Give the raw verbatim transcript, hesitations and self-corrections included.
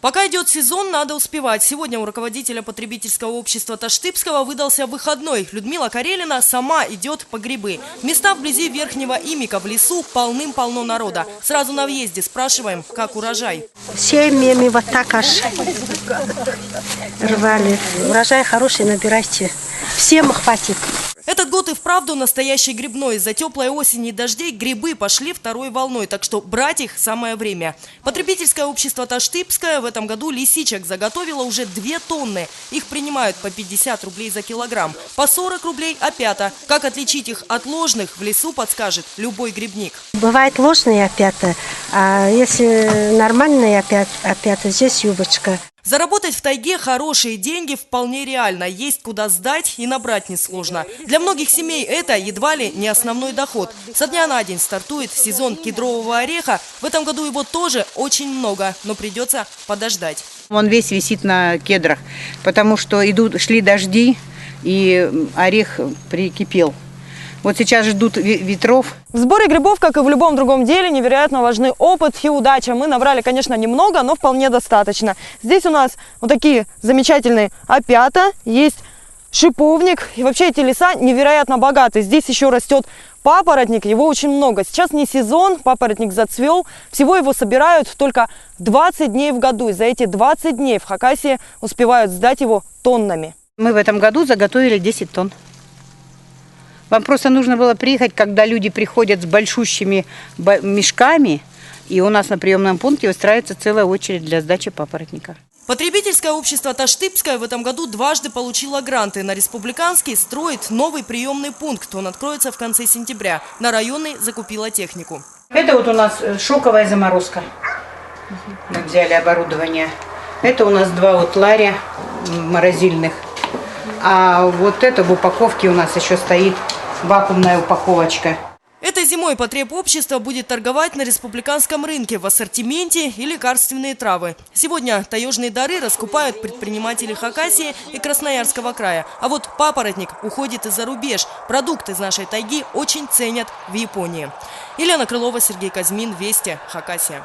Пока идёт сезон, надо успевать. Сегодня у руководителя потребительского общества Таштыпского выдался выходной. Людмила Карелина сама идёт по грибы. Места вблизи Верхнего Имика в лесу полным-полно народа. Сразу на въезде спрашиваем, как урожай. Семьями вот так аж рвали. Урожай хороший, набирайте. Всем хватит. Этот год и вправду настоящий грибной. Из-за тёплой осени и дождей грибы пошли второй волной, так что брать их самое время. Потребительское общество Таштыпское в этом году лисичек заготовило уже две тонны. Их принимают по пятьдесят рублей за килограмм, по сорок рублей опята. Как отличить их от ложных, в лесу подскажет любой грибник. Бывает ложные опята, а если нормальные опят-, опята, здесь юбочка. Заработать в тайге хорошие деньги вполне реально. Есть куда сдать и набрать несложно. Для многих семей это едва ли не основной доход. Со дня на день стартует сезон кедрового ореха. В этом году его тоже очень много, но придётся подождать. Он весь висит на кедрах, потому что идут, шли дожди, и орех прикипел. Вот сейчас ждут ве-, ветров. В сборе грибов, как и в любом другом деле, невероятно важны опыт и удача. Мы набрали, конечно, немного, но вполне достаточно. Здесь у нас вот такие замечательные опята, есть шиповник. И вообще эти леса невероятно богаты. Здесь ещё растёт папоротник, его очень много. Сейчас не сезон, папоротник зацвёл. Всего его собирают только двадцать дней в году. И за эти двадцать дней в Хакасии успевают сдать его тоннами. Мы в этом году заготовили десять тонн. Вам просто нужно было приехать, когда люди приходят с большущими ба-, мешками, и у нас на приёмном пункте выстраивается целая очередь для сдачи папоротника. Потребительское общество Таштыпское в этом году дважды получило гранты на республиканский, строит новый приёмный пункт. Он откроется в конце сентября. На районный закупила технику. Это вот у нас, э, шоковая заморозка. Мы взяли оборудование. Это у нас два вот ларя, м, морозильных. А вот это в упаковке у нас ещё стоит вакуумная упаковочка. Этой зимой потребобщество будет торговать на республиканском рынке в ассортименте и лекарственные травы. Сегодня таёжные дары раскупают предприниматели Хакасии и Красноярского края. А вот папоротник уходит и за рубеж. Продукт из нашей тайги очень ценят в Японии. Елена Крылова, Сергей Козьмин, Вести, Хакасия.